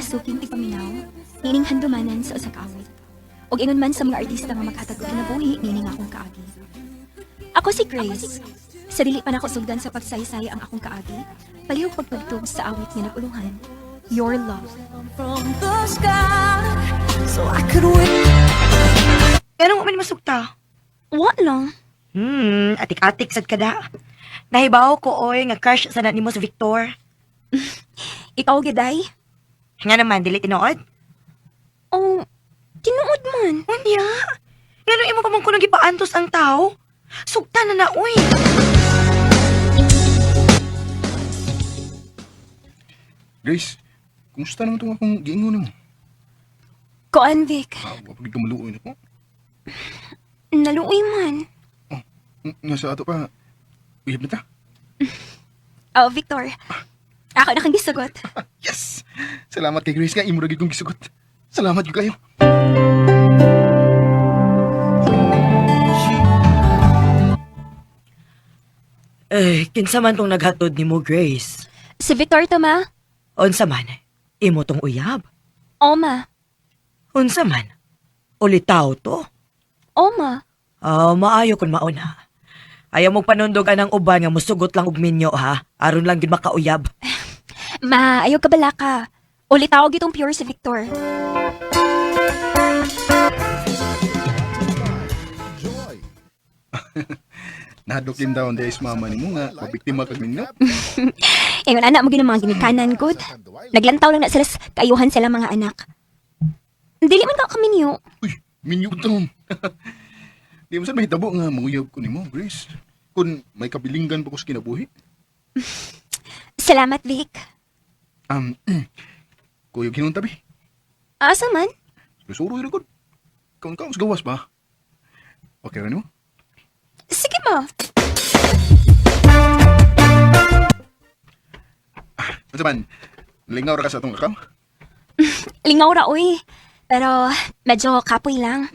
suking tigpaminaw, niining handumanan sa usa ka awit. Ug ingon man sa mga artista nga maghatag og kinabuhi niining akong kaagi. Ako si Grace. Sa dili pa nako sugdan sa pagsaysay ang akong kaagi, palihog pagtugtog sa awit nga nag-uluhan, Your Love. From the sky, so I could wait. Ganong man masugta? Wa lang. Atik-atik sad kada. Nahibaw ko oy nga crush sa na nimo si Victor. Ikaw giday? Nga naman dili tinuod. Oh, tinuod man. Unya. Ngano imo pa man kuno gipaantos ang tao? Sugta na na oy. Grace, kumusta naman itong akong giingon nimo? Koan, Vic. Ah, wa pagid ka maluoy nako. Naluoy man. Nga sa ato pa, uyab na ta. Oh, Victor. Ako na kang gisugot. Yes! Salamat kay Grace nga imo ra gid kong gisugot. Salamat gyud kayo. Eh, kinsa man tong naghatod nimo, Grace? Si Victor to, ma? Unsa man? Imo tong uyab. Oma. Unsa man? Ulitaw to. Oma. Ah, maayo kun mauna. Ayaw mong panundog anang uban nga musugot lang og minyo ha. Aron lang gid makauyab. Ma, ayaw ka bala ka. Ulit ako gitong pure si Victor. Nahadlok din daw ang days mama nimo nga mabiktima kag minyo. Ingon anak mo ginamang ginikanan good. Naglantaw lang na sila sa kaayuhan sila mga anak. Dili man ka kami niyo. Uy, minyo taon. Di mo sad mahitabo nga manguyab ko nimo, Grace. Kun may kabilinggan pa ko sa kinabuhi. Salamat, Vic. Um, kuyog hinunta bi. Asa man? Susuroy ra gud. Kaon kaon sa gawas ba? Okay ra nimo? Sige ma. Unsa man? Lingaw ra ka sa atong lakaw? Lingaw ra oy. Pero medyo kapoy lang.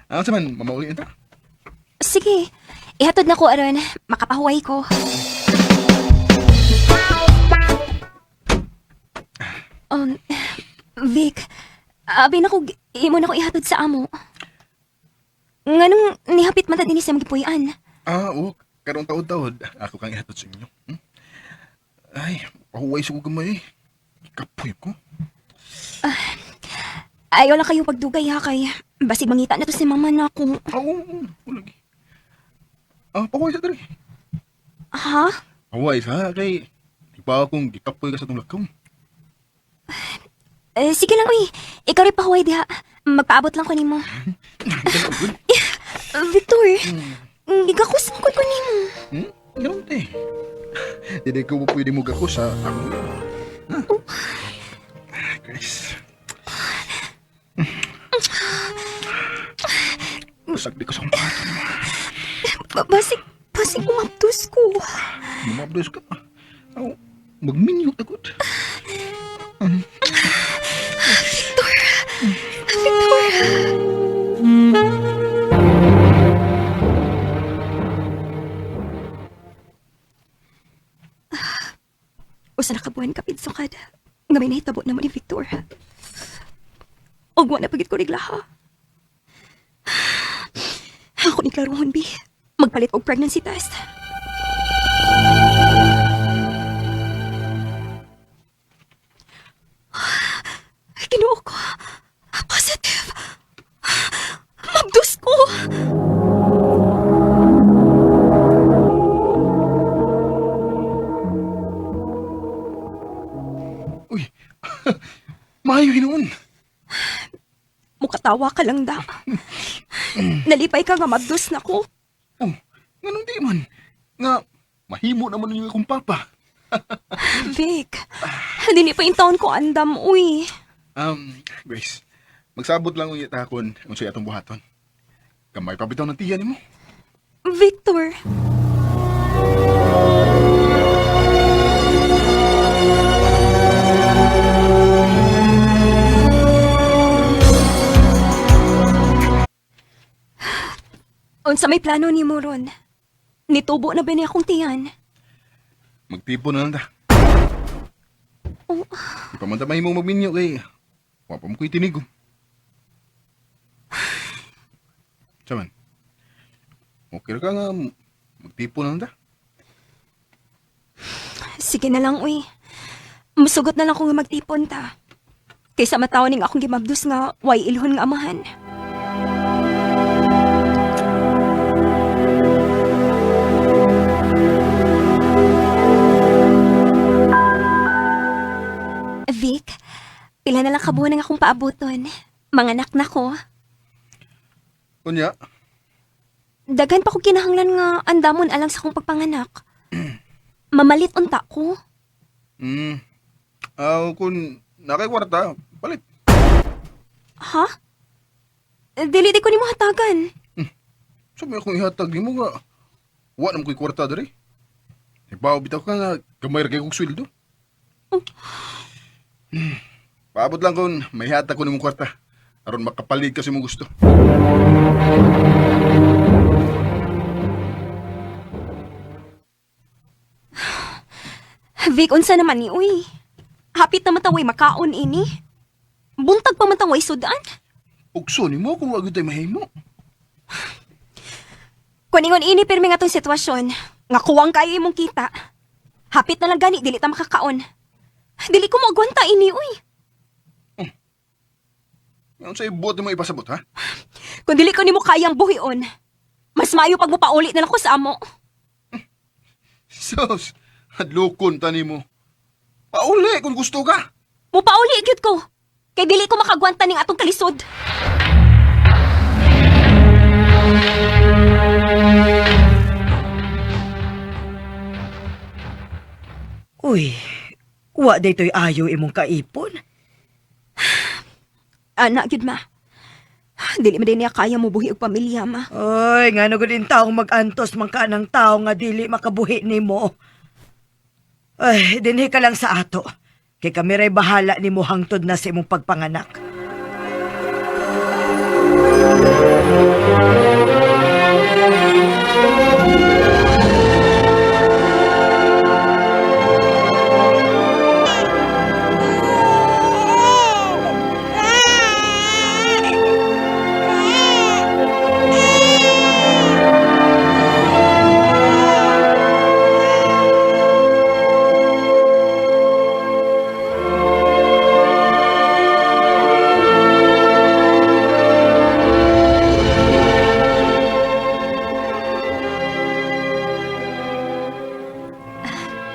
Ah, unsa man mamauli ta? Sige. Ihatod na ko aron makapahuway ko. Um, Vic, abi na ko imo na ko ihatod sa amo. Nganong nihapit man ta dinhi sa magipuy-an? Ah, oo. Karong taod-taod, ako kang ihatod sa inyo. Hmm? Ay, pahuway sa ko gamay. Kapoy ko. Ayaw lang kayo pagdugay ha kay basig mangita na to si mama na ako. Ah, oo, oo, oo, lagi. Ah, pahuway sa diri. Ha? Pahuway sa kay di pa akong gikapoy ka sa itong lakaw. Eh, sige lang uy. Ikaw rin pahuway diha. Magpaabot lang ko nimo. Good. Victor, gigakus ko ko nimo. Hmm? Ganun te. Hindi ko pwede mo gako sa ako. Ha? Ah, Grace. Basag di ko sa kumpato. Basig, basig umabdos ko. Lumabdos ka. Aw, magminyo takot. Victor! Victor! Usa na ka buwan kapid sukad. Nga may nahitabo na mo ni Victor. Ug wa na pagid ko reglaha. Ako ni klaruhon bi. Magpalit og pregnancy test. Ginoo ko. Positive. Mabdos ko. Uy, maayo hinuon. Mukatawa ka lang da. Nalipay ka nga mabdos na ko. Oh, nganong di man? Nga, mahimo naman ninyo akong papa. Vic, hindi pa yung taon ko andam, uy. Grace, magsabot lang unya takon unsay atong buhaton. Gamay pa bitaw ng tiya nimo. Victor. Unsa may plano ni mo ron? Nitubo na ba niya akong tiyan? Magtipo na lang ta. Oh. Di pa man ta mahimong magminyo kay wa pa mo ko'y tinigom. Saman. Okay ra ka nga magtipon na lang ta. Sige na lang, uy. Musugot na lang ko nga magtipon ta. Kaysa mataw ning akong gimabdos nga way ilhon nga amahan. Vic, pila na lang kabuhan ang akong paabuton. Manganak na ko. Unya, Daghan pa ko kinahanglan nga andamon alang sa akong pagpanganak. Mamalit unta ko. Ah, kung nakay kwarta, palit. Ha? Dili di ko nimo hatagan. Sa may akong ihatag nimo nga wa naman ko'y kwarta diri. Ibaw bitaw ka nga gamay ra kay kog sweldo. Paabot lang kung may hatag ko nimong kwarta aron makapalig ka sa imong gusto. Vic, unsa naman ni uy? Hapit na mataway makaon ini. Buntag pa man taway sudan. Ukso nimo kung wa gyud tay mahimo. Kuningon ini pirmi nga tong sitwasyon. Nga kuwang kayo imong kita. Hapit na lang gani dili ta makakaon. Dili ko moagwanta ini uy. Ngayon sa ibuot nimo ipasabot ha? Kung dili ko nimo kayang buhion, mas maayo pag mopauli na lang ko sa amo. Sus, hadlokon ta nimo. Pauli kung gusto ka. Mopauli gyud ko. Kay dili ko makagwanta ning atong kalisod. Uy, wa daytoy ayo imong kaipon. Ana gyud ma. Dili man din niya kaya mo buhi og pamilya ma. Oy, ngano gud in taong mag-antos man ka ng tao nga dili makabuhi nimo. Ay, dinhi ka lang sa ato. Kay kami ray bahala nimo hangtod na sa imong pagpanganak.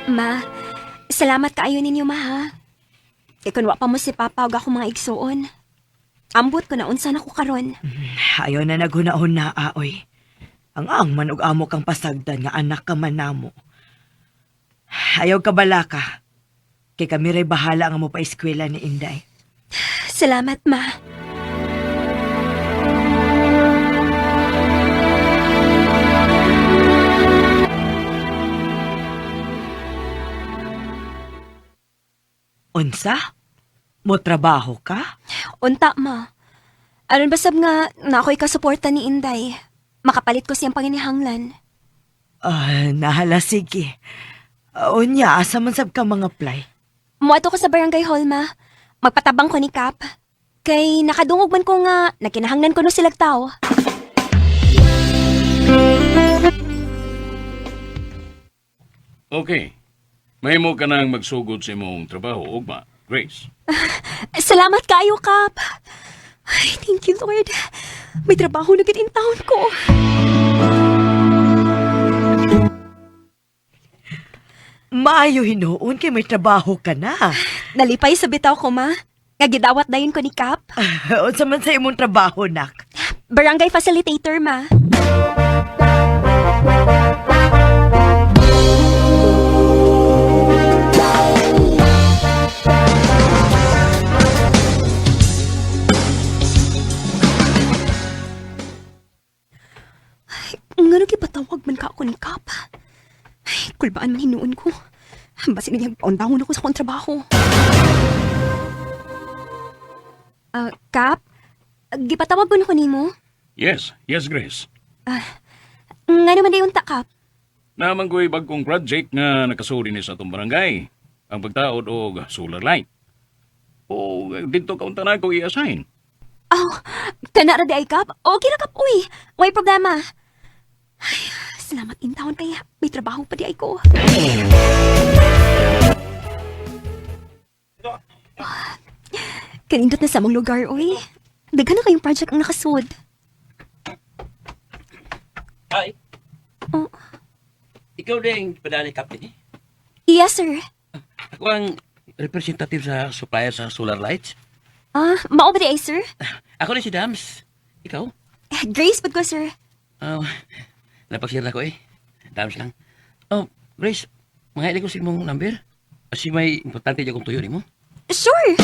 Ma, salamat kaayo ninyo ma ha. Kay kun wa pa mo si Papa ug ako mga igsuon. Ambot ko na unsa na ko karon. Ayaw na naghunahon na, aoy. Ang ang man og amo kang pasagdan nga anak ka man namo. Ayaw ka bala ka. Kay kami ray bahala nga mo pa eskwela ni Inday. Salamat ma. Unsa? Mo trabaho ka? Unta ma. Aron basab nga na ako'y kasuporta ni Inday. Makapalit ko siyang panginihanglan. Ah, nahala sige. Unya, asa man sab ka mga apply? Muadto ko sa barangay hall ma. Magpatabang ko ni Kap. Kay nakadungog man ko nga nakinahanglan ko no silag tao. Okay. Mahimo ka nang magsugod sa imong trabaho, ugma. Grace. Salamat kayo, Kap. Ay, thank you, Lord. May trabaho na gid in town ko. Maayo hinuon kay may trabaho ka na. Nalipay sa bitaw ko, ma. Nga gidawat dayon ko ni Kap. Unsa man sa imong trabaho, nak? Barangay facilitator, ma. Ay, ngano gipatawag man ka ako ni Kap? Ay, kulbaan man hinuon ko. Basin niya paundahon ako sa akong trabaho. Ah, Kap? Gipatawag ko na ko nimo? Yes, yes, Grace. Nga naman dayon ta, Kap. Naman ko'y bagong project nga nakasuri ni sa atong barangay. Ang pagtaod og solar light. O dito ka unta na ko i-assign. Oh, kana ra di ay kap. Okay ra kap uy. Way problema. Ay, salamat in town kay may trabaho pa di ay ko. Kanindot na sa among lugar, uy. Daghan na kayong project ang nakasud. Hi. Oh. Ikaw din padani captain eh. Yes, sir. Ako ang representative sa supplier sa solar lights. Ah, mao ba di ay, sir? Ako ni si Dams. Ikaw? Eh, Grace pud ko, sir. Oh, napagsir na ko eh. Dams lang. Oh, Grace, mga ko sa imong number. Kasi may importante di akong tuyo nimo. Sure.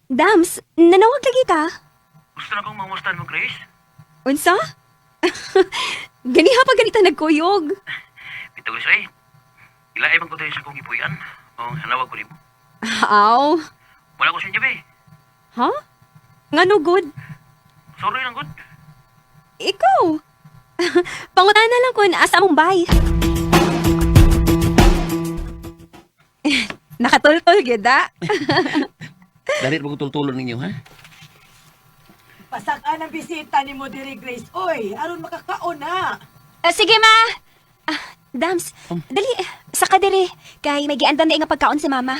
Dams, nanawag lagi ka. Gusto na kong mamustan mo, Grace. Unsa? Ganiha pa ganita nagkuyog. Bitaw Grace eh. Ilaay man ko tayo sa kong ipuyan. O, hanawag ko nimo. Aw. Wala ko sa inyo, be. Ha? Ngano good? Sorry lang, good. Ikaw. Pangutana lang kun asa mong bay. Nakatultol gyud ah. Dalit mo ko tultulon ninyo, ha? Pasakaan ang bisita ni mo diri Grace. Oy, aron makakaon na. Ah, sige ma. Ah, Dams, dali saka diri kay may giandan na nga pagkaon si mama.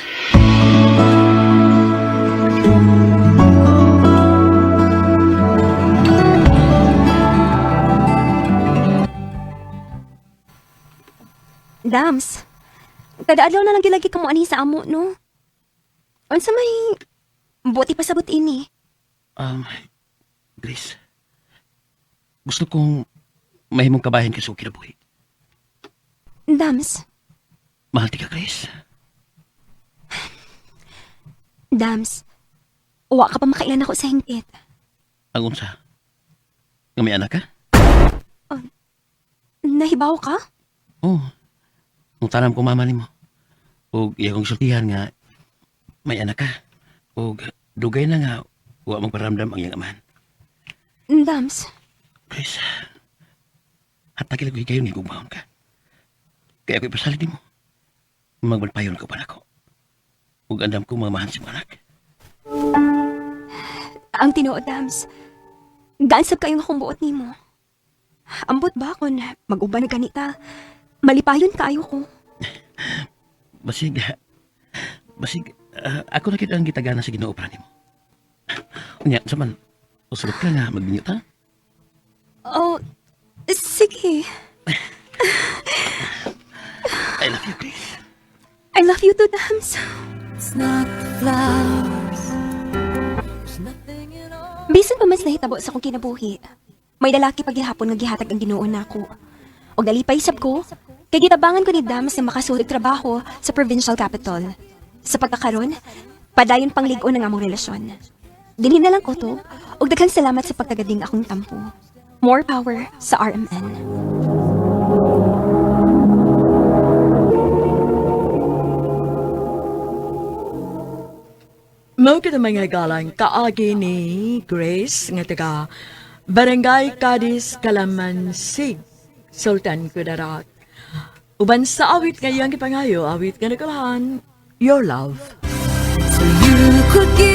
Dams, kada adlaw na lang gilagi ka mo ani sa amo, no? Unsa may buti pa sabot ini. Grace, gusto kong mahimong kabahin ka sa kinabuhi. Dams, Mahal ti ka, Grace. Dams, wa ka pa makailan ako sa hingpit. Ang unsa? Nga may anak ka? Nahibaw ka? Oo. Oh, nung tanam ko mama nimo. Og iya kong sultihan nga may anak ka. Og dugay na nga wa magparamdam ang iyang amahan. Dams, Grace, hatagil ko higayon nga gugmaon ka. Kaya ako ipasalit nimo. Magmalpayon ka pa nako. Ug andam ko mamahan si mong anak. ang tinuod, Dams. Gansab kayong akong buot nimo. Ambot ba kung mag-uban na ganita? Malipayon kaayo ko. Basig, basig, ako na kita ang gitagana sa Ginoo para nimo. Unya, sa man, usulot ka nga magbinyo ta. Oh, sige. I love you, Grace. I love you too, Dams. It's not the flowers. There's nothing at all. Bisan pa mas nahitabo sa akong kinabuhi, may lalaki paghihapon nga gihatag ang Ginoo nako. Og nalipay sab ko, kay gitabangan ko ni Dams nga makasulod trabaho sa provincial capital. Sa pagkakaron, padayon pang lig-on ang among relasyon. Dinhi na lang ko to, og daghang salamat sa pagtagading akong tampo. More power sa RMN. Mao kita mga galang kaagi ni Grace nga taga Barangay Cadiz, Kalamansig, Sultan Kudarat. Uban sa awit nga iyang gipangayo, awit nga nagkalahan, Your Love. So you could give.